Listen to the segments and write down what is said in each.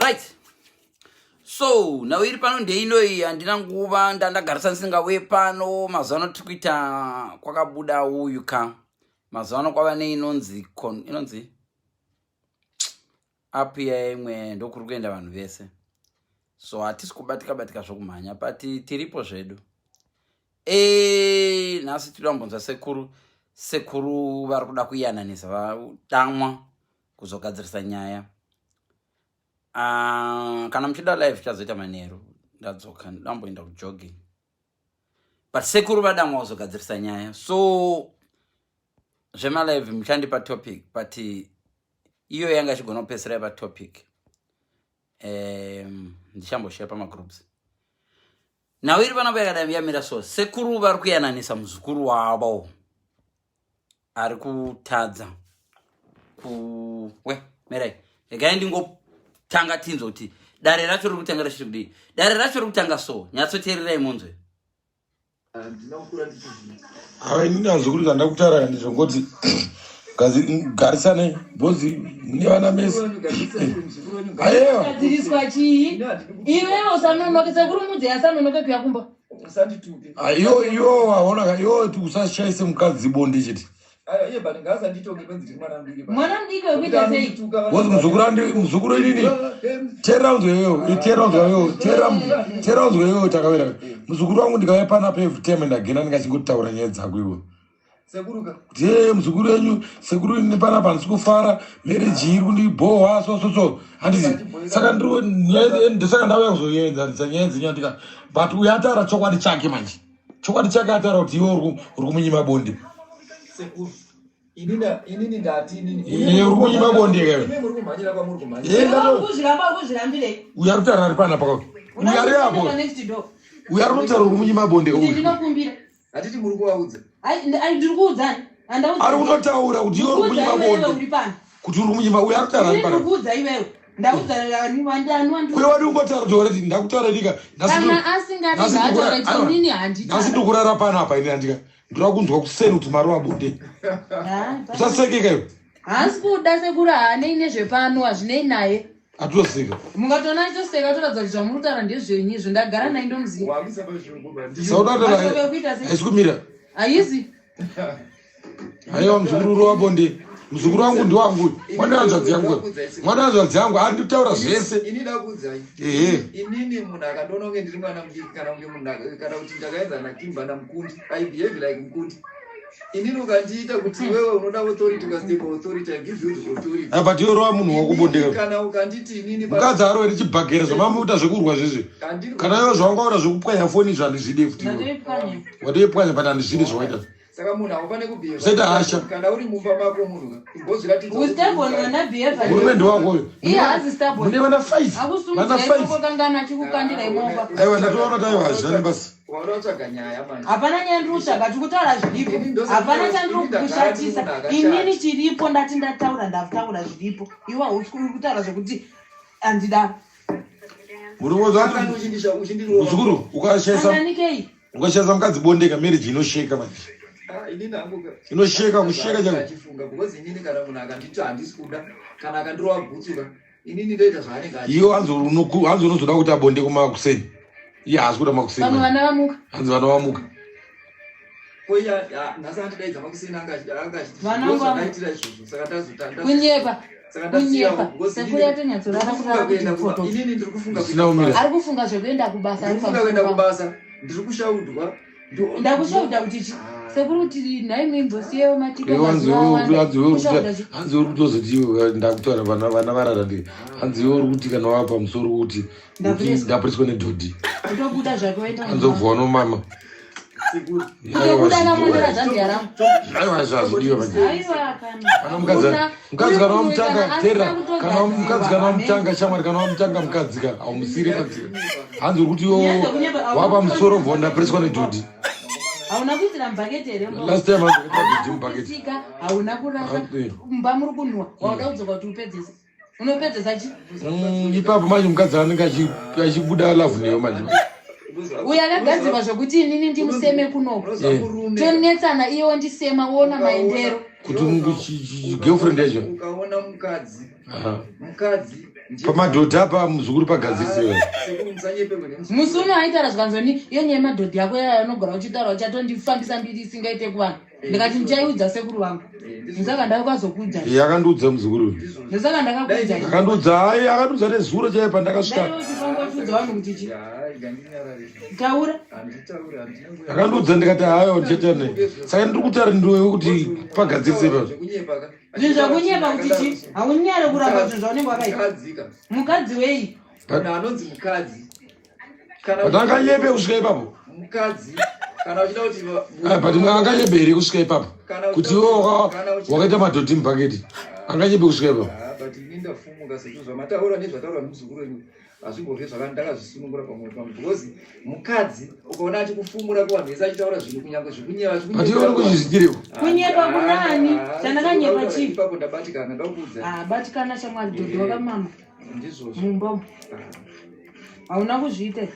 Right, so nhau iri pano ndeinoi, handina nguva, ndandagarisa ndisingauye pano. Mazuva ano tiri kuita kwakabuda uyu ka, mazuva ano kwava neinonzi inonzi app yaimwe, ndokuri kuenda vanhu vese, so hatisi kubatika batika zvokumhanya, but tiripo zvedu. Nhasi tiri kumbonzwa sekuru. Sekuru vari kuda kuyananisa, vadamwa kuzogadzirisa nyaya. Kana muchida live chazoita manheru, ndadzoka, ndamboenda kujogging, but sekuru vadamwa kuzogadzirisa nyaya, so zvemalive muchandipa topic, but iyo yanga ichigona kupedzisira ipa topic. Ndichamboshare pamagroups. Nhau iri panapa yakadai yamira so: sekuru vari kuyananisa muzukuru wavo ari kutadza ku we merai. Regai ndingotanga tinzwa kuti dare racho riri kutanga richiri kudii. Dare racho riri kutanga, so nyatsoteererai munzwe. Ava inini hazvikuti zvandakutaura ndizvongoti garisane because mune vana mese. Ayewa. Gadziriswa chii? Iwewe usanonoke, sekuru mudzi asanonoke kuya kumba. Usandituke. Ah, iyo iyo waona, iyo usashaise mukadzi bonde chete. Ayo, iye but ngaasanditonge kwenzi ndiri mwana mudiki. Mwana mudiki wekuita sei? Because muzukuru andi muzukuru inini, teerera unzwe iwewe, teerera unzwe iwewe, teerera unzwe iwewe. Takawira muzukuru wangu, ndikauya panapa every time and again anenge achingotaura nyaya dzako iwe. Sekuruka. Kuti ee muzukuru wenyu, sekuru, ini panapa handisi kufara, marriage iri kundibhohwa, so so so, handiti? Saka ndiri saka ndauya kuzoenzanisa nyaya dzenyu, andika? But uyo ataura chokwadi chake manje, chokwadi chake ataura kuti iwe uri kumunyima bonde. Sekuru. Inini ndati inini. Iye uri kunyima bonde kewe. Imi muri kumhanyira kwamuri kumhanyira. Eh, Kuzviramba, kuzvirambirei? Uyo ari kutaura ari panapa ka, uyo ari apo, Unoenda next door. Uyo ari kutaura uri kumunyima bonde Kuti uyu. ndinokumbira. Hatiti muri kuvaudza. Ai, ai, ndiri kuudzani. Handaudza. Ari kutotaura kuti iwe uri Kuudza kumunyima iwewe bonde. uri pano. Kuti uri kumunyima, uyo ari kutaura ari Inini ndiri panapa. kuudza iwewe. Ndaudza ani wandi ani wandi. Uyo wadi ungotaura kuti already ndakutaura ndika Kana asingadi ngaataure kuti inini handitaura. Nhasi ndikurara panapa ini, andika? Ndoda kunzwa kuseni kuti marova bonde. Usasekeka iwe. Haasi kuda sekuru, haanei nezvepano, hazvinei naye. Atoseka. Mungatoona achitoseka, toratidza kuti zvamuri kutaura ndezvenyu izvo, ndagara naye ndomuziva. Wakuisa pazvungu ba. Mashoko ekuita sei? Haisi kumira. Haisi. Aiwa, muzukuru uri wabonde, muzukuru wangu ndiwangu, mwana wehanzvadzi yangu, mwana wehanzvadzi yangu anditaura zvese. Ini ndakuudzai. Ehe. Inini munhu akandiona kunge ndiri mwana mudiki kana kunge munhu kana kuti ndakaenzana naKimba naMukundi. I behave like Mukundi. Inini ukandiita kuti iwewe unoda authority, ukastep authority, I give you the authority. Apa tiyorova munhu wakubondeka. Inini kana ukanditi inini Mukadzi arove richibhagera zvamamuita zvekurwa zvezve. Kana iwe zvawangaura zvekupwanya foni izvo handizvide futi iwe. Ndatoipwanya. Watoipwanya, but handizvide zvawaita. Saka munhu haufane kubehave. Usaita hasha. Kana uri mumba mako munhu ka, imbozviratidza kuti Ustubborn kana behavior. Murume ndiwako uyu. Iye haazi stubborn. Mune vana 5, vana Akusumudzira 5. ikoko kangana achikukandira imopa. Aiwa, ndatoona kuti aiwa, hazvina nebasa. Waona kutsvaga nyaya manje. Hapana nyaya ndiri kutsvaga, tiri kutaura zviripo. Ini Hapana ini chandiri ndagara kushatisa. ndiri munhu akashata. Inini chiripo ndati ndataura, ndataura zviripo. Iwe hausi uri kutaura zvekuti handida. Murume Kana uchindirova. Muzukuru, ukashaisa Kanganikei. ukashaisa mukadzi bondeka, marriage inosheka manje. Ah, inini hangu Inosheka, kusheka chako. Achifunga because inini kana munhu akanditi handisi kuda, kana akandirova bhutsu ka, inini ndoita zvaanenge achi. Iyo hanzi hanzi unozoda kuti abonde kumakuseni, iye haasi kuda makuseni. Vamwe Manje. vana vamuka. Hanzi vana vamuka. Ko iye ah, nhasi andidaidza makuseni, anga achiti Vana ndo vamuka. zvakaitira izvozvo, saka ndazota Kunyepa. Saka ndasiyawo Kunyepa. because Sekuru inini yatonyatsorara ndiri kufunga kurara kuti kuenda foto. inini ndiri kufunga Zvisina kuenda kumira. kubasa. Ari kufunga zvekuenda kubasa Ndiri ari kufunga kuenda pamusoro pangu. kubasa, ndiri kushaudwa. Ndakushaudha kuti chi? Sekuru kuti nhai mimbosiyewo matika Iwe hanzi mazuva iwe awanda. hanzi iwe uri Kushaudha chi? hanzi uri kutozoti iwe ndakutaura vana varara ndi hanzi iwe uri kuti kana wava pamusoro kuti Ndapureswa. ndapureswa nedhodhi. Kutobuda zvake waenda. Hanzi obva wanomama. Sekuru. Kutobuda kamondera zvanzi yaramu. Aiwa, zvazvidiwa manje. Aiwa kana. Kana mukadzi Una- mukadzi kana uri wamutanga kana tera asina kana mukadzi kana wamutanga, shamwari, kana wamutanga mukadzi ka haumusiri padzika. Hanzi uri kuti iwe wava pamusoro bva ndapureswa nedhodhi. Hauna kuitira mubhaketi here? Mboko? Last time hanzi wakaita dhodhi mubhaketi. Kutika, hauna kurasa. Ah, eh. Mumba muri kunhuwa, wauda kudzoka kuti upedzese. Unopedzesa chi? Ipapo manje mukadzi anenge achibuda love newe manje. Uyo akagadzirwa zvokuti inini ndimuseme kunoko. Unoziva murume Tonetsana, iye wondisema, woona maendero. Kuti girlfriend yacho ukaona mukadzi mukadzi pamadhodha apa muzukuru pagadzirise musi uno aitaura zvikanzoni iyo nyaya yemadhodhi yako yaya unogara uchitaura uchatondifambisa mbiri isingaite kuvanhu eh, ndikati ndichaiudza sekuru vangu eh, ndosaka ndakazokuudza eh, akandiudza muzukuru ndosaka ndakakuudza akandiudza hayi akandiudza nezuro chaiye pandakasvika uchiudza vanhu kuti chi taura akandiudza ndikati hayo ndichaita nei saka ndiri kutaura ndiwe kuti pagadzirise pa zvinhu zvakunyepa kuti chi haunyare kuramba zvinhu zvaunenge wakaita mukadzi wei munhu anonzi mukadzi but anganyepe kusvika ipapo mukadzi kana uchida kuti ah, but anganyepe here kusvika ipapo kuti iwe wakaita madhoti mubhaketi anganyepe kusvika ipapo ah, but ini ndafumuka sezvo zvamataura nezvataura nemuzukuru wenyu hazvimbove zvaka ndakazvisunungura pamwoyo pangu because mukadzi ukaona achikufumura kuvanhu vese achitaura zvinhu kunyange zvekunyeva but iwe uri kuzvizvitireko kunyepa kunani chandakanyepa chii ipapo ndabatikana ndakuudza ah batikana shamwari dhodhi eh. wakamama ndizvozvo mumba umu hauna kuzviita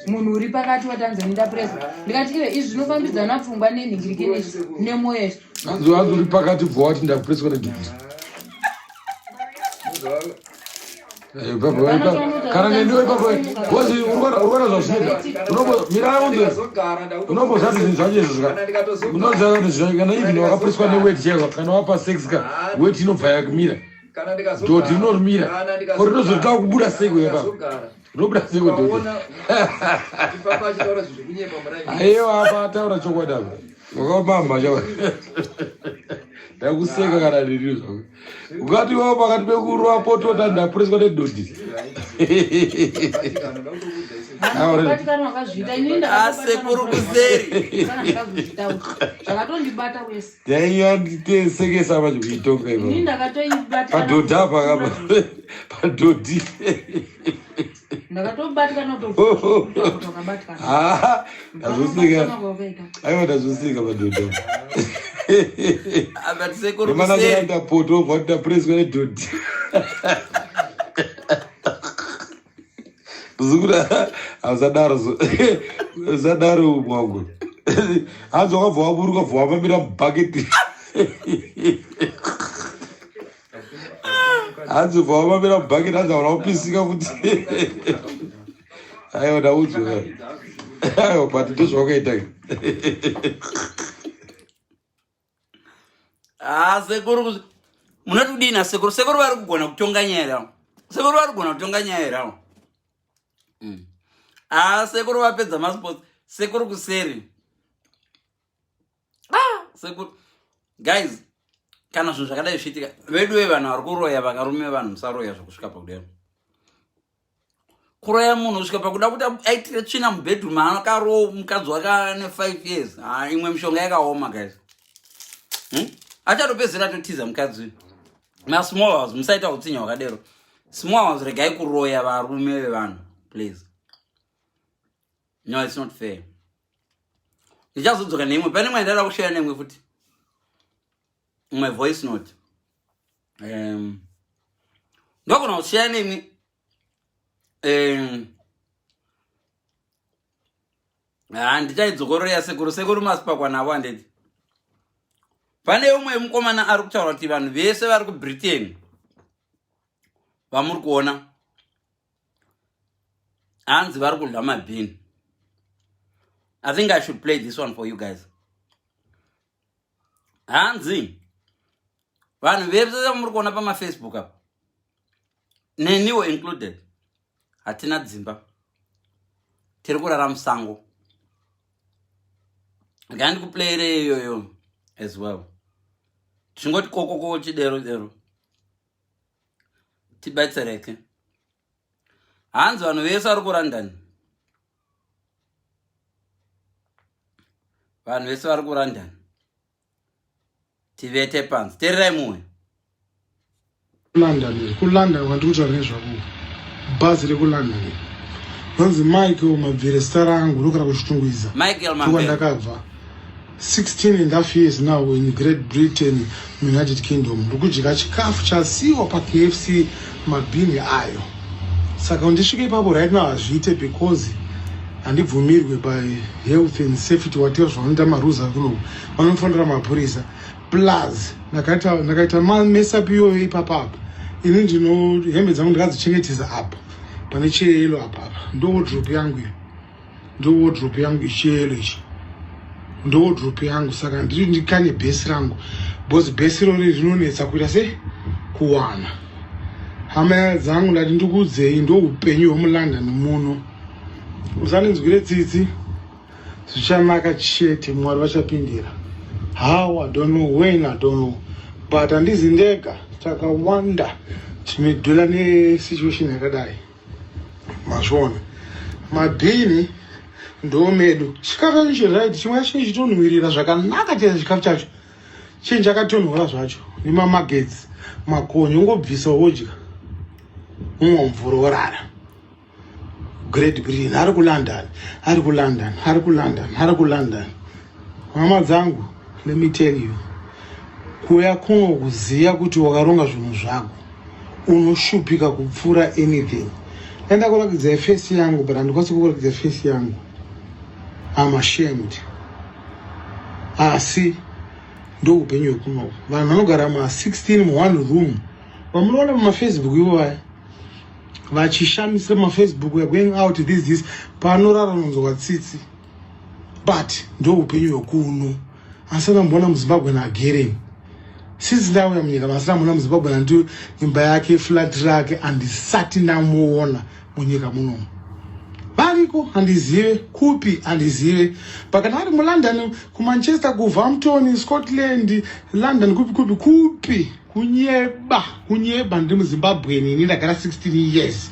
munhu uri pakati watanzani ndapresa ndikati iwe izvi zvinofambidzana pfungwa nenhingirikeni izvi nemwoyo izvi hanzi hanzi uri pakati bva wati ndakupreswa nedhudhi kana neniwe ipapo bcause urikuona zvazvinoita unomira unzwe unombozati zvinhu zvacho izvo zvika unoziva kuti zvinhu kana even wakapreswa neweti chaiyo kana wapa sex ka weti inobva yakumira dhodhi rinorumira ko rinozoda kubuda seko yapa rinobuda seko dhodhi aiwa apa ataura chokwadi apa wakamama chava ndakuseka kana ndiri zvako ukati wava pakati pekurwa potota ndapureswa nedhodhi asekuru kuseri zvakatondibata wese yaiyandisekesa manje kuitonga ipapadhodhi apa kapa padhodhi ndakatobatikana ndazoseka aiwa ndazoseka padhodhi apa ndapoto obva kuti ndapureswa nedhodhi muzukuru hausadaro usadaro mwangu hanzi wakabva waburuka bva wamamira mubhaketi hanzi bva wamamira mubhaketi hanzi hauna kupisika futi aiwa ndaudzwa aiwa but ndozvawakaita Ah, sekuru munoti kudii nasekuru sekuru vari kugona kutonga nyaya here avo sekuru vari kugona kutonga nyaya here avo mm. ah, sekuru vapedza masports sekuru kuseri ah, sekuru guys kana zvinhu zvakadai zvichiitika veduwe vanhu vari kuroya vakarume vanhu musaroya zvekusvika pakudero kuroya munhu kusvika pakuda kuti aitire tsvina mubedroom akarowo mukadzi wake ane five years ah, imwe mishonga yakaoma guys hmm? achatopedzera atotiza mukadzi uyu masmall house musaita utsinye hwakadero small house regai kuroya varume vevanhu please no it's not fair ndichazodzoka neimwe pane imwe yandada kushaya neimwe futi imwe voice note um, ndogona kushaya nemi um, handichaidzokorora yasekuru sekuru masipakwa navo handiti pane umwe mukomana ari kutaura kuti vanhu vese vari kubritain vamuri kuona hanzi vari kudla mabhini i think i should play this one for you guys hanzi vanhu vese vamuri kuona pamafacebook apa neniwo included hatina dzimba tiri kurara musango regai ndikuplayere iyoyo as well tichingoti kokoko chidero dero tibatsireke hanzi vanhu vese vari kulondon vanhu vese vari kulondon tivete panzi tererai mumwe london iri kulondon kwandiri kutaura nezvako bhazi rekulondon iri nonzi michael mabvire zita rangu ndogara kuchitungwiza michael ndakabva 16 and half years now in Great Britain United Kingdom ndikudya chikafu chasiwa paKFC mabhini ayo saka ndisvike ipapo right now hazviite because handibvumirwe by health and safety whatever zvavanoita marules ari kunoku vanofanira mapurisa. Plus ndakaita ndakaita mess up iyoyo ipapa apa. Ini ndino hembe dzangu ndakadzichengetesa apa pane cheyelo apa apa ndo wardrobe yangu iyo. Ndo wardrobe yangu ichiyelo ichi. Ndo wardrobe yangu saka ndiri ndikanye bhesi rangu because bhesi rori rinonetsa kuita se kuwana. Hama dzangu ndati ndikuudzei ndo upenyu hwemulondon muno. Usandinzwire tsitsi. Zvichanaka chete Mwari vachapindira. How I don't know, when I don't know. But handizi ndega takawanda tinodhila nesituation yakadai. Mazviona. Mabhini ndo medu. Chikafu chacho chiri right, chimwe chacho chichitonhuwirira zvakanaka chaizvo chikafu chacho. Chinhu chakatonhora zvacho nemamagetsi makonye ungobvisa wodya. Umwa mvura worara. Great Britain ari kuLondon ari kuLondon ari kuLondon ari kuLondon hama dzangu let me tell you kuya kuno kuziya kuti wakaronga zvinhu zvako unoshupika kupfuura anything enda kurakidza face yangu but handikwanisi kukurakidza face yangu I'm ashamed asi ndo upenyu hwekunoku vanhu vanogara ma 16 mu one room vamunoona pamafacebook ivo vaya vachishamisira mafacebook weare going out this this panorara unonzwa tsitsi but ndo upenyu hwekuno asi anamboona muzimbabwe nagereni since ndauya munyika masina muna muzimbabwe nandi imba yake flat rake andisati ndamuona munyika munomu variko handizive kupi handizive pakana ari mulondon kumanchester kuvampton scotland london kupi kupi kupi Kunyeba, kunyeba ndiri muZimbabwean ini ndagara 16 years.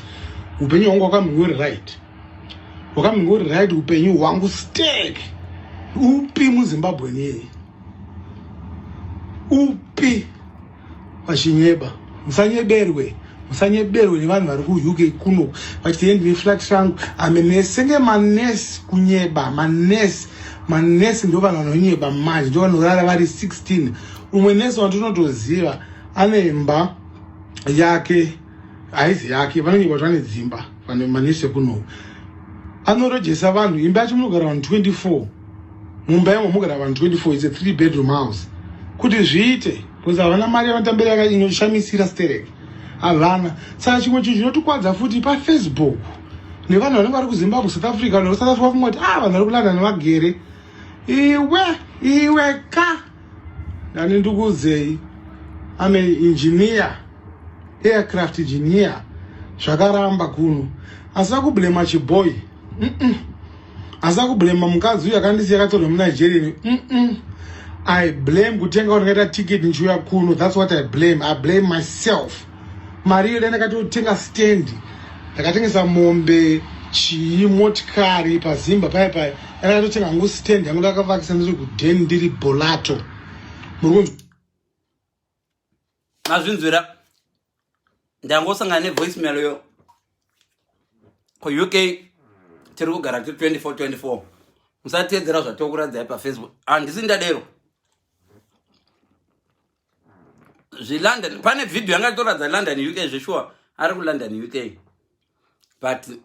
Upenyu hwangu hwakamhenge uri right. Hwakamhenge uri right upenyu hwangu steak. Upi muZimbabwean iyeye? Upi vachinyeba? Musanyeberwe. Musanyeberwe nevanhu vari kuUK kuno vachiti ye ndine flat rangu. Ame senge manesi kunyeba, manesi. Manesi ndo vanhu vanonyeba manje, ndo vanorara vari 16. Umwe nesi wandinotoziva ane imba yake haizi yake vanenge vati vane dzimba vane manesi ekunoku anorejesa vanhu imba yacho munogara vanhu 24 mumba imo mugara vanhu 24 its a 3 bedroom house kuti zviite because havana mari yavanotambira yaka inoshamisira sterek havana saka chimwe chinhu chinotikwadza futi pafacebook nevanhu vanenge vari kuzimbabwe south africa vanhu vesouth africa vafunga kuti ah vanhu vari kulondon vagere iwe iwe ka ndani ndikuudzei I'm an engineer aircraft engineer zvakaramba kuno asina kublema chiboy mm -mm. asina kublema mukadzi uyu akandisiya akatorwa munigerian mm -mm. i blame kutenga kuti ndakaita ticket ndichiuya kuno that's what i blame i blame myself mari iyo dai ndakatotenga stand ndakatengesa mombe chii motikari pazimba paya paya ndakatotenga hangu stand yangu ndakavakisa ndiri kuden ndiri bolato muri kunzwa mazvinzwira ndangosangana nevoice mail yo kuuk tiri kugara tiri 24 24 musateedzera zvatokuradzai pafacebook handisi ndadero zvelondon pane vhidhiyo yanga itoratidza london uk zveshuwa ari kulondon uk but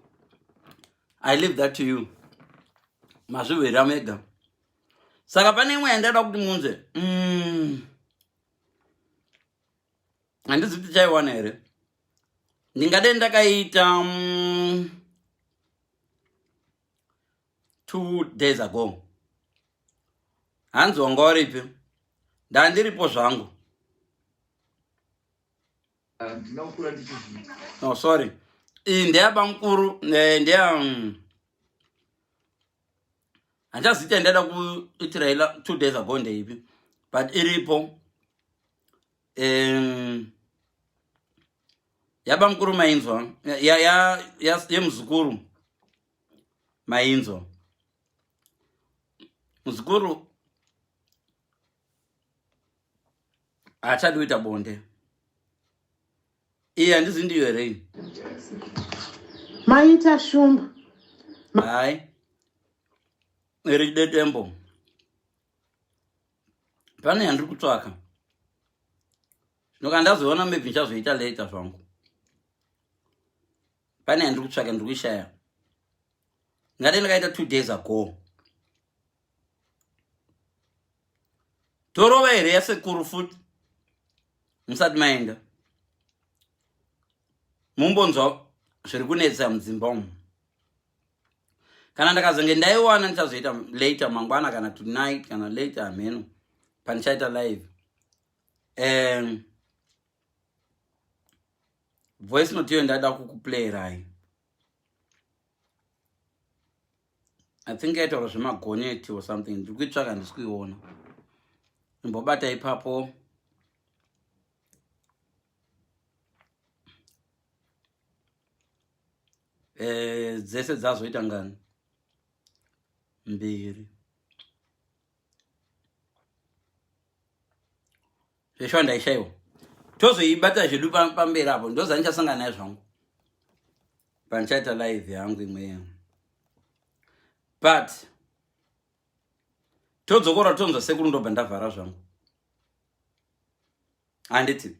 i leave that to you mazvihwira mega saka pane imwe yandada kuti munzwe mm. handizi kuti chaiwana here ndingade ndakaita mm, 2 days ago hanzi wanga uripi ndandiripo zvangu Handina kukura ndichizviita. No, sorry. Iyi ndeyabamukuru eh, ndeya handichaziita yandada kuitira ila 2 days ago ndeipi but iripo um, yabamukuru mainzwa ya, ya, ya, yemuzukuru mainzwa muzukuru haachadi kuita bonde iye handizi ndiyo here iyi maita shumba hayi iri detembo pane yandiri kutsvaka zvino kana ndazoona maybe ndichazoita later zvangu pane yandiri kutsvaka ndiri kuishaya ngati ndakaita 2 days ago. Torova here yasekuru futi musati maenda mumbonzwa zviri kunetsa mudzimba umu. Kana ndakazenge ndaiwana ndichazoita later mangwana kana tonight kana later hameno pandichaita live. Voice note iyo ndada kukuplayirai. I think yaitaura zvemagonyeti or something. Ndiri kuitsvaka handisi kuiona. Imbobata ipapo. Dzese dzazoita ngani? Mbiri. Zveshuwa ndaishaiwa. Tozoibata zvedu pamberi apo. Ndozandichasangana naye zvangu. Pandichaita live yangu imwe. But todzokora tonzwa sekuru ndobva ndavhara zvangu. Handiti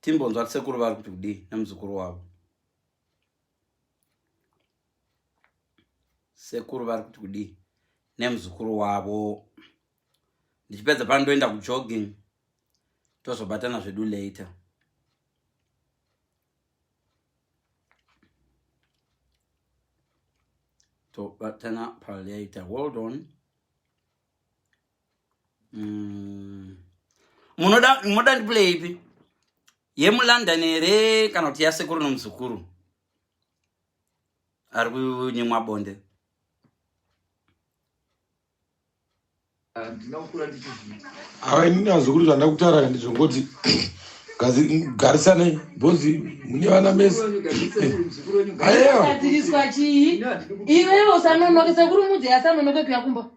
timbonzwa sekuru vari kuti kudii nemuzukuru wavo. Sekuru vari kuti kudii nemuzukuru wavo. Ndichipedza pano ndoenda kujogging tozobatana zvedu later. Tobatana pa later. Hold on. Munoda ndiplay ipi? YemuLondon here kana kuti yasekuru nomuzukuru ari kunyimwa bonde? Ava inini azukuru zvandakutaura ndizvongoti garisanei bhozi mune vana mese. Aiwa. Chii? Iwewe usanonoke sekuru mudzi asanonoke kuya kumba.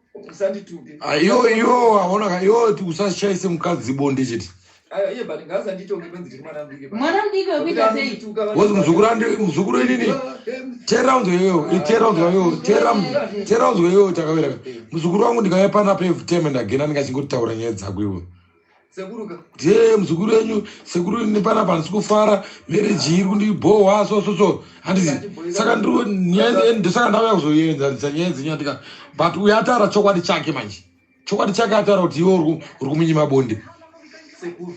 Iyo iyo aona iyo usashaise mukadzi bonde chete. Mwana mudiki wekuita sei? Bhozi muzukuru andi muzukuru inini. Tera unzwe iwewe, tera unzwe iwewe, tera tera unzwe iwewe takawira. Muzukuru wangu ndikauya panapa every time and again anenge achingotaura nyaya dzako iwewe. Kuti hey, muzukuru wenyu sekuru ini panapa handisi kufara marriage iri kundibhowa so so so handisi saka ndiri nyaya ndosaka ndauya kuzoyenzanisa nyaya dzenyu andika but uyo ataura chokwadi chake manje chokwadi chake ataura kuti iwe uri kumunyima bonde. Sekuru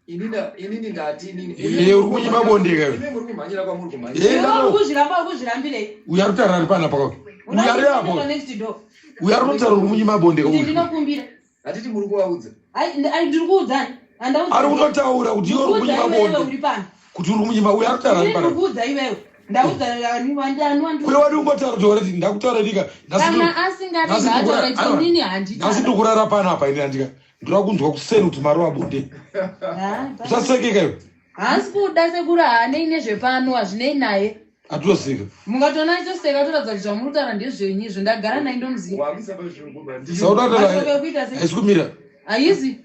inini ndati inini uri kumunyima bonde ka imi muri kumhanyira kwamuri kumhanyira. Iwe uri kuzviramba, uri kuzvirambirei? Uyo ari kutaura ari panapa ka uyo ari apo Next door. Uyo ari kutaura uri kumunyima bonde ka Kuti uyu. ndinokumbira. Hatiti muri kuvaudza. Ai, ndiri kuudzani. Handaudza. Ari kutotaura kuti iwe uri Ndikuudza kumunyima iwewe bonde. uri pano. Kuti uri kumunyima uyo ari kutaura ari Ndiri panapa. kukuudza iwewe. Ndaudza ani wandi ani wandi. Uyo wadi ungotaura kuti already ndakutaura ndika. Kana asingadi ngaataure kuti inini handitauri. Nhasi ndikurara panapa ini andika. Ndinoda kunzwa kuseni kuti marova bonde. Usasekeka iwe. Haasi kuda sekuru haanei nezvepano hazvinei naye. Atoseka. Mungatoona achitoseka toratidza kuti zvamuri kutaura ndezvenyu izvo ndagara naye ndomuziva. Sauda haisi kumira. Haizi.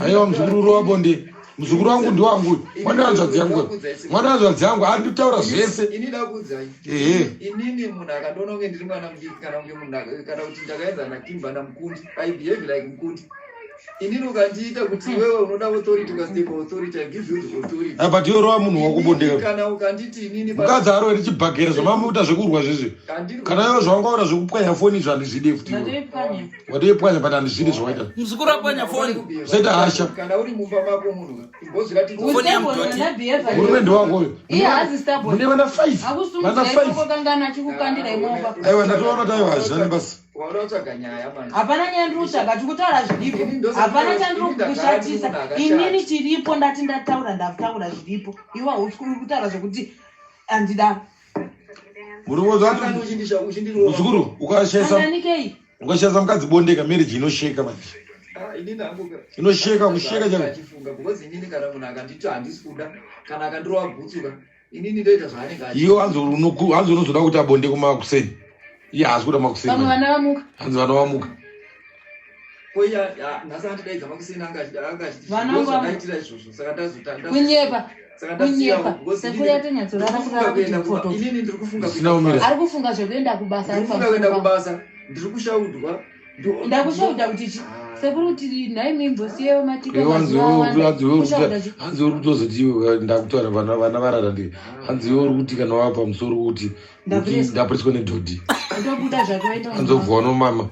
Aiwa muzukuru urova bonde. Muzukuru wangu ndiwangu. Mwana hanzvadzi yangu. Mwana hanzvadzi yangu ari kutaura zvese. Ini ndakuudzai. Ehe. Inini munhu akandiona kunge ndiri mwana mudiki kana kunge munhu kana kuti ndakaenzana naKimba naMukundi. I behave like Mukundi. Inini ukandiita kuti iwewe unoda authority ukastep authority I give you the authority. Ah, but iwe rova munhu wakubondeka. Kana ukanditi inini mukadzi arove nechibhagera zvamamuita zvekurwa zvezve. Kana iwe zvawangaona zvekupwanya foni izvo handizvide futi. Watoipwanya but handizvide zvawaita. Muzukuru apwanya foni. Usaita hasha. Kana uri mumba mako munhu imbozviratidza. Foni yamudoti. Murume ndewako uyo. Iye haazi stubborn. Mune vana 5. Vana 5. Kangana achikukandira imopa. Aiwa ndatoona kuti aiwa hazvina nebasa. Waura nyaya manje. Hapana nyaya ndiri kutsvaga, tiri kutaura zviripo. Hapana chandiri kushatisa. Inini chiripo ndati ndataura ndataura zviripo. Iwe hausi kutaura zvekuti handida. Murume muzukuru ukashaisa ukashaisa mukadzi bondeka marriage inosheka manje. Inosheka kusheka chako. Because inini kana munhu akanditi handisi kuda kana akandirova bhutsu ka inini ndoita zvaanenge achi. Iyo hanzi hanzi unozoda kuti abonde kumakuseni. Iye haasi kuda makuseni. Vamwe vana vamuka. Hanzi vana vamuka. Ko iya nhasi andidaidza makuseni anga achida anga achiti Vana vangu vamuka. ndaitira izvozvo saka ndazotanga. Kunyepa. Saka ndasiya Kunyepa. because Sekuru inini yatonyatsorara ndiri kufunga kurara kuti kuenda kuba- pfoto. Inini ndiri kufunga Zvisina kuenda kumira. kubasa. Ari kufunga zvekuenda kubasa ari Ndiri kufunga kuenda pamusoro pangu. kubasa. Ndiri kushaudwa. Ndakushaudha kuti chi sekuru kuti nhai mimbosiyewo matipa Iwe hanzi mazuva iwe awanda. hanzi iwe uri Kushaudha kuti chi. hanzi uri kutozoti iwe ndakutaura vana vana varara ndi hanzi iwe uri kuti kana wava pamusoro kuti Ndapureswa. ndapureswa nedhodhi Ndobuda zvake waenda hanzi obva wanomama.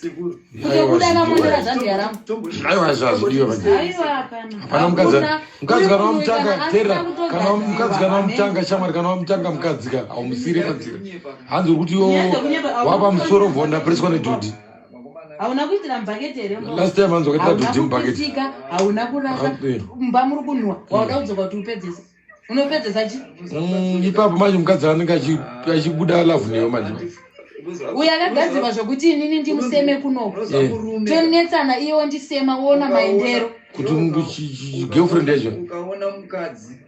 Kutobuda akamonera zambia rangu. Aiwa zvazvidiwa manje. Aiwa kana. Hapana mukadzi mukadzi kana wamutanga tera kana mukadzi kana wamutanga shamwari kana wamutanga mukadzi ka haumusire panzira. Hanzi uri kuti iwo wapa musoro bva ndapreswa nedhodhi. Hauna kuitira mubhaketi here? Last time hanzi wakaitira dhodhi mubhaketi. Hauna hauna kurasa. Mumba muri kunhuwa. Wauda kudzoka kuti upedzese. Unopedzesa chi? Ipapo manje mukadzi anenge achibuda love newe manje. Uyo akagadzirwa zvokuti inini ndimuseme kunoko. Tonetsana iye wondisema woona maendero. Kuti girlfriend yacho. Ukaona mukadzi.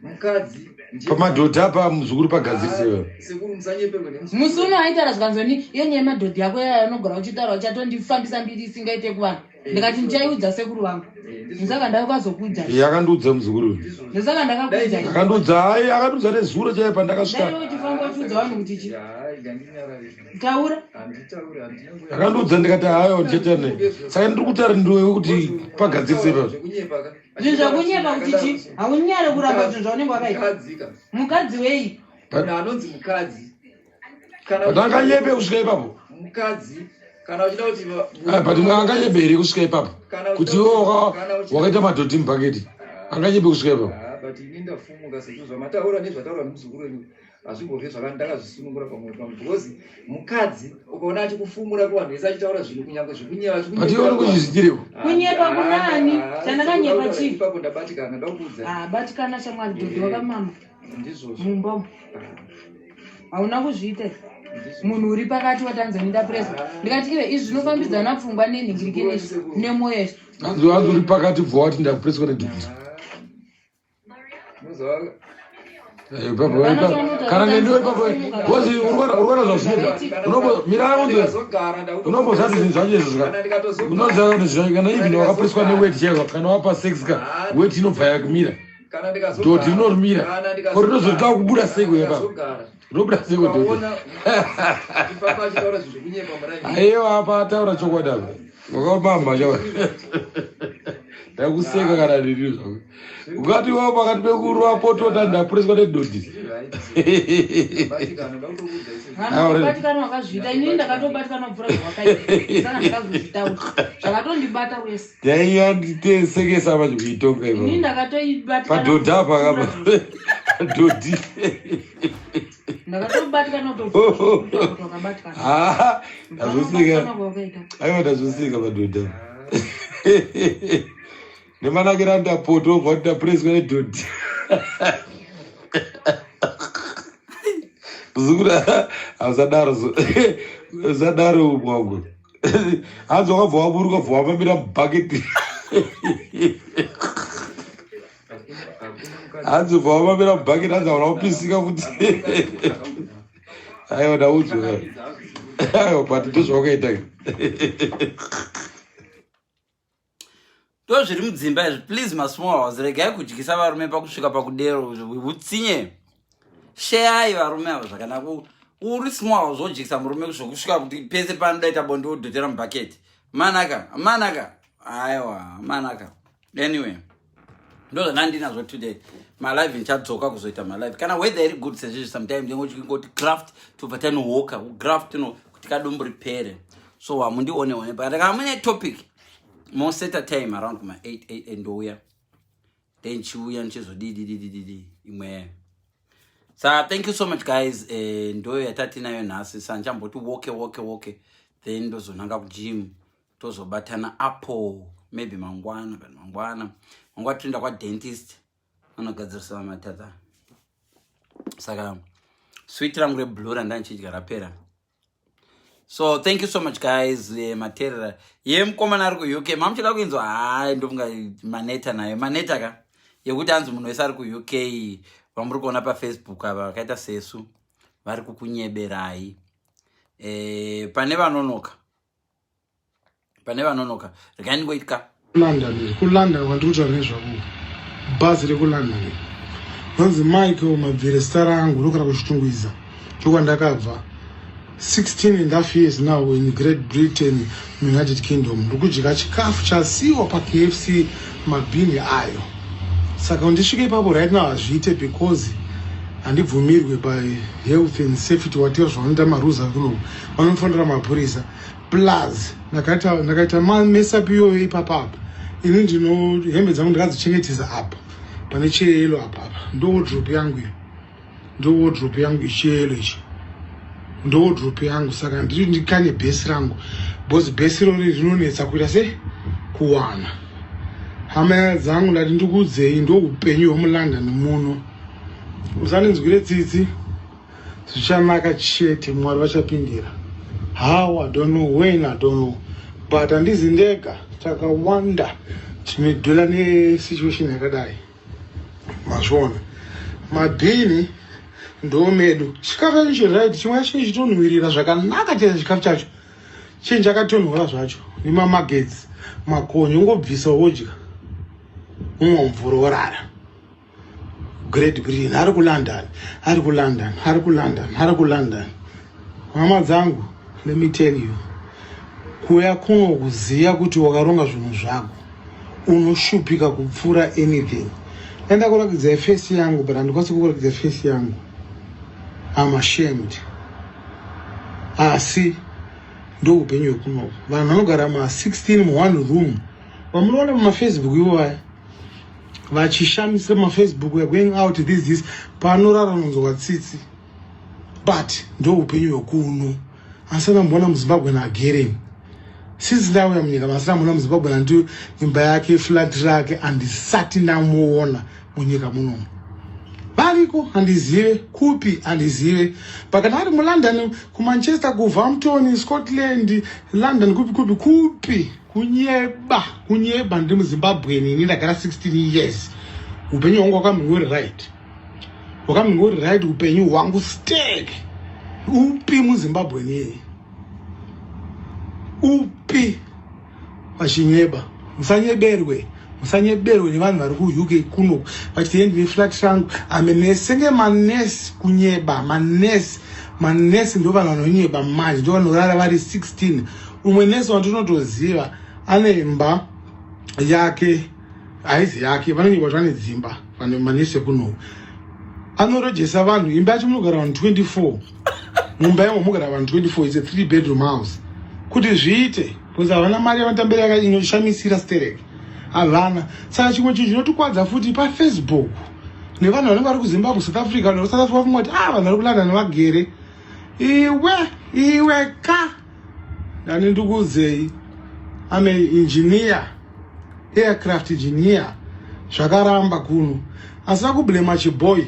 Mukadzi. Pamadhodha apa muzukuru pagadzirise. Sekuru musanyeperwe nemusi. Musi uno aitaura zvikanzoni iyo nyaya yemadhodhi yako yaya unogara uchitaura uchatondifambisa mbiri isingaite kuvanhu. Ndikati ndichaiudza sekuru vangu. Ndosaka ndakazokuudza. Iye akandiudza muzukuru uyu. Ndosaka ndakakuudza. Akandiudza hayi akandiudza nezuro chaiye pandakasvika. Dai uchifamba uchiudza vanhu kuti chi. Taura. Akandiudza ndikati hayo ndichetane. Saka ndiri kutaura ndiwe kuti pagadzirise ipapo. Zvinhu zvekunyepa kuti chi haunyare kuramba zvinhu zvaunenge wakaita. Mukadzi wei? Munhu anonzi mukadzi. But anganyepe kusvika ipapo. Mukadzi kana uchida kuti ah, but anganyepe here kusvika ipapo kuti iwe wakaita madhodhi mubhaketi anganyepe kusvika ipapo. Ah, but ini ndafumuka sezvo zvamataura nezvataura nemuzukuru wenyu hazvimbove zvaka ndakazvisunungura pamwoyo pangu because mukadzi ukaona achikufumura kuvanhu vese achitaura zvinhu kunyange zvekunyeva but iwe uri kuzvizitireko ah, kunyepa kunani chandakanyepa chii ipapo ndabatikana ndakuudza ah batikana shamwari dhodhi wakamama ndizvozvo mumba umu hauna kuzviita munhu uri pakati watanzani ndapresa ndikati iwe izvi zvinofambidzana pfungwa nenhingirikini izvi nemwoyo izvi hanzi hanzi uri pakati bva wati ndakupreswa nedhodhi Eh, kana nendiwe ipapo bcause urikuona zvazvinoita unombo mira unzwe unombozati zvinhu zvacho izvo zvika unoziva kuti zvinhu kana even wakapreswa neweti chaiyo kana wapa sex ka weti inobva yakumira dhodhi rinorumira ko rinozoda kubuda seiko ipapo rinobuda seiko dhodhi aiwa apa ataura chokwadi apa wakamama chawa ndakuseka kana ndiri zvako ukati wa pakati pekurwa potota ndapureswa nedhodhi Batikana wakazviita inini ndakatobatikana kupfuura zvawakaita saka ndakazozvitaura zvakatondibata wese Yaiyandisekesa manje kuitonga Ini ipapo. ndakatoibatikana Padhodhi apa kapa. Dhodhi. Ndakatobatikana kutopfuura wakabatikana. Ha, ndazoseka. Batikana kwawakaita. Aiwa ndazoseka padhodhi apa. Nemanakiro andapoto obva kuti ndapreswa nedhodhi. Muzukuru hausadaro. Usadaro mwangu. Hanzi wakabva waburuka bva wamamira mubhaketi. Hanzi bva wamamira mubhaketi hanzi hauna kupisika futi. Aiwa ndaudzwa. Aiwa but ndozvawakaita. Ndozviri mudzimba izvi please masmall house regai kudyisa varume pakusvika pakudero utsinye sheyai varume ava zvakanaka uri small house wodyisa murume zvokusvika kuti pese panodaita bonde wodhotera mubhaketi manaka manaka aiwa manaka anyway ndozvandandinazvo today malive ndichadzoka kuzoita malive kana weather iri good sezvizvi sometimes ndingoti graft tobva tanowoka graft no kuti kadumbu ripere so hamundioneone but kana mune topic moseta time around kuma 8 8 ndouya then chiuya ndichizodididididi imwe sa thank you so much guys eh, ndoyo yatatinayo nhasi sa ndichamboti woke woke woke then ndozonanga kugym tozobatana apo maybe mangwana kana mangwana mangwana toenda kwadentist anogadzirisa matata saka sweet rangu reblue randandichidya rapera so thank you so much guys eh, materera ye mukomana ari kuuk mamuchida kuinzwa hai ndofunga maneta nayo maneta ka yekuti anzi munhu wese ari kuuk vamuri kuona pafacebook ava vakaita sesu vari kukunyeberai e, pane vanonoka pane vanonoka regai ndingoitka London kulondon kwandiri kutaura nezvako bhazi rekulondon nonzi Michael Mabvire zita rangu ndokara kuchitungwiza ndokwandakabva 16 and half years now in Great Britain United Kingdom ndikudya chikafu chasiwa paKFC mabhini ayo saka ndisvike ipapo right now hazviite because Handibvumirwe by health and safety whatever zvavanoita marules ari kunoku. Vanofonera mapurisa. Plus ndakaita ndakaita mess up iyoyo ipapa apa. Ini ndino hembe dzangu ndakadzichengetesa apa. Pane cheyelo apa apa. Ndo wardrobe yangu iyo. Ndo wardrobe yangu ichiyelo ichi. Ndo wardrobe yangu saka ndiri ndikanye bhesi rangu. Because bhesi rori rinonetsa kuita se kuwana. Hama dzangu ndati ndikuudzei ndo upenyu hwemulondon muno. Usandinzwire tsitsi. Zvichanaka chete Mwari vachapindira. How I don't know, when I don't know. But handizi ndega takawanda tinodhila nesituation yakadai. Mazviona. Mabhini ndo medu. Chikafu chacho chiri right, chimwe chacho chitonhuwirira zvakanaka chaizvo chikafu chacho. Chinhu chakatonhora zvacho nemamagetsi makonye ungobvisa wodya womwa mvura worara. Great Britain ari kuLondon, ari kuLondon, ari kuLondon, ari kuLondon. Hama dzangu, let me tell you, kuuya kuno kuziya kuti wakaronga zvinhu zvako unoshupika kupfuura anything. Enda kurakidza face yangu, but handikwanisi kukurakidza face yangu. I'm ashamed. Asi ndo upenyu hwekunoku. Vanhu vanogara ma 16 mu one room. Vamunoona pamafacebook ivo vaya vachishamisira mafacebook, we are going out this this, panorara unonzwa tsitsi, but ndo upenyu hwekuno. Asina mboona muZimbabwe nagereni since ndauya munyika, masina mboona muZimbabwe nandi imba yake flat rake handisati ndamuona munyika munomu. Variko handizive kupi, handizive pakana ari muLondon, kuManchester, kuVampton, Scotland, London, kupi kupi kupi. Kunyeba, kunyeba. Ndiri muZimbabweni ini, ndagara 16 years. Upenyu hwangu hwakamhinguri right, hwakamhinguri right upenyu hwangu stek. Upi muZimbabweni iyi upi vachinyeba? Musanyeberwe, musanyeberwe nevanhu vari kuUK kuno vachiti ndine flat rangu amenesi. Senge manesi kunyeba, manesi, manesi ndo vanhu vanonyeba manje, ndo vanorara vari 16. Umwe nesi wandinotoziva ane imba yake, haizi yake, vanonyeba kuti vane dzimba. Manesi ekunoku anorejesa vanhu imba yacho munogara vanhu 24 mumba imo, mugara vanhu 24. It's a 3 bedroom house. Kuti zviite because havana mari yavanotambira inoshamisira sterek, havana. Saka chimwe chinhu chinotikwadza futi pafacebook nevanhu vanenge vari kuZimbabwe, South Africa, vanhu vari South Africa vafunga kuti ah, vanhu vari kuLondon vagere. Iwe, iwe ka, ndani ndikuudzei, ame engineer, aircraft engineer. Zvakaramba kuno. Asina kublema chiboy,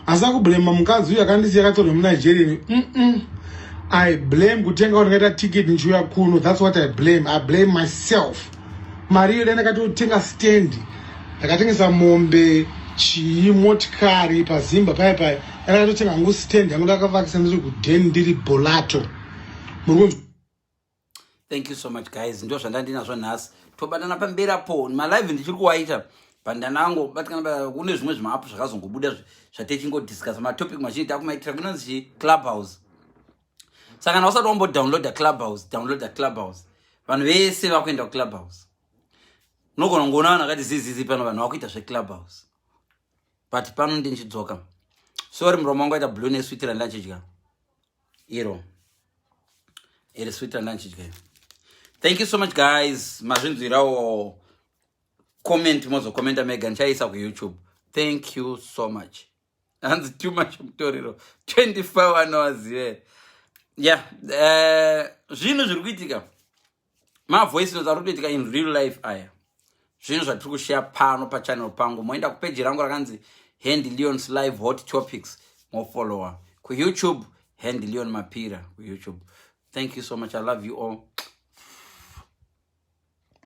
Asina kublema mukadzi uyu akandisiya akatorwa muNigerian. I blame kutenga kuti ndikaita ticket ndichiuya kuno. That's what I blame. I blame myself. Mari iyo dai ndakatotenga stand, ndakatengesa mombe, chii, motikari pazimba paya paya, ndakatotenga hangu stand yangu, ndakavakisa ndiri kuden, ndiri bolato. Muri kunzwa? Thank you so much guys, ndo zvandandinazvo nhasi. Tobatana pamberi apo. Malive ndichiri kuwaita pandanango batikana. Kune zvimwe zvimaapu zvakazongobuda zvatechingodiscussa matopic mazhinji takumaitira kunonzi chi Clubhouse. Saka kana usati wambodownloada Clubhouse, downloada Clubhouse. Vanhu vese vakuenda kuClubhouse. Unogona kungoona vanhu vakati zizizi pano, vanhu vakuita zveclubhouse. But pano ndinchidzoka, sorry, muromo wangu waita blue neswiti randachidya iro, iri switi randachidya iro. Thank you so much guys, mazvinzwirawo. Comment, mozokomenta mega, ndichaisa kuYouTube. Thank you so much. Hanzi too much mutoriro 24 anowazive. Yeah, zvinhu zviri kuitika, mavoice notes ari kutoitika in real life aya, zvinhu zvatiri kushare pano pachannel pangu. Moenda kupeji rangu rakanzi Hand Leons Live Hot Topics, mofollowa kuYouTube, Hand Leon Mapira kuYouTube. Thank you so much, I love you all.